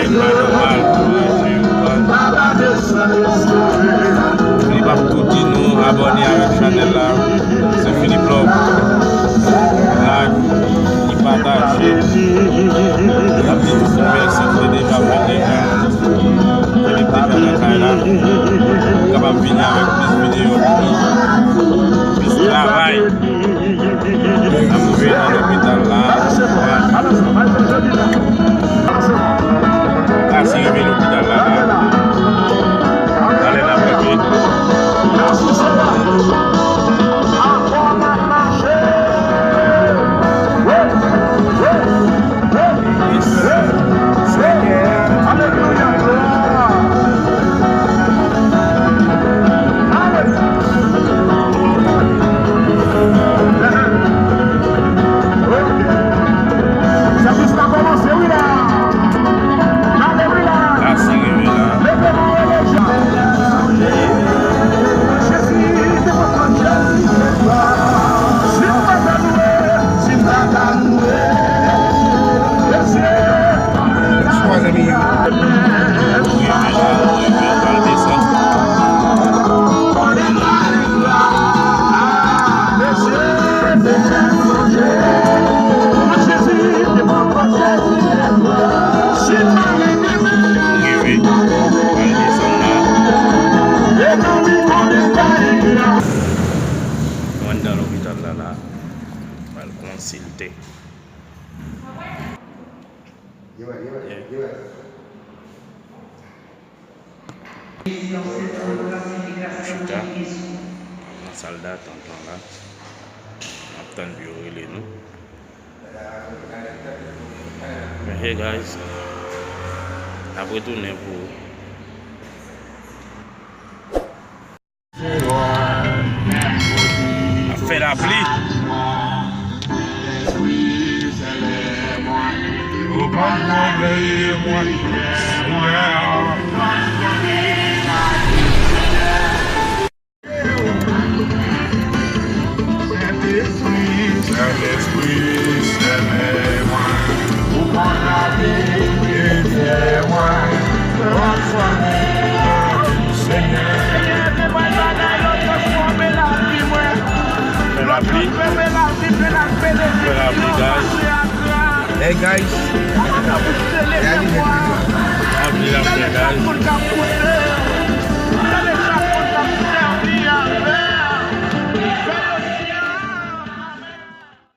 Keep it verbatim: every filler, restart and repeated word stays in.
Pa nòmal, Philippe ap tou di nou abòne avèk chanèl la. Se Philippe Love. Like, li pataje. N ap di tout moun mèsi ki te deja fè deja. Philippe deja nan kay la. Ou kapab vini avèk plis videyo pou nou. Plis travay. N ap rive nan lopital la. Kase rive lopital la, la. Talè n ap rive. Yes. Senyè. Alelouya, glwa. Alelouya. Ok. Sèvis la kòmanse, wi, la. Alelouya. Asire wi, la. Leve men w, leve men w. Jezi, te kontan, Jezi, te kontan. Si m pa ta louwe, si m pa ta louwe, mesye. Bonswa, zanmi. Ou rive la, ou rive, pral desann. Ou rive, pral desann la. Nou anndan lopital la, la. Pral konsilte. Yeah. Chita nan sal datant lan la. N ap tann pou yo rele nou. Men hey guys, n ap retounen pou Ap fè lapli. Sentespri, sènen mwen, ou konn lavi, Bondye mwen, transfòme mwen, Senyè. Fè lapli. Fè lapli, guys. Hey, guys. Lapli, lapli, guys.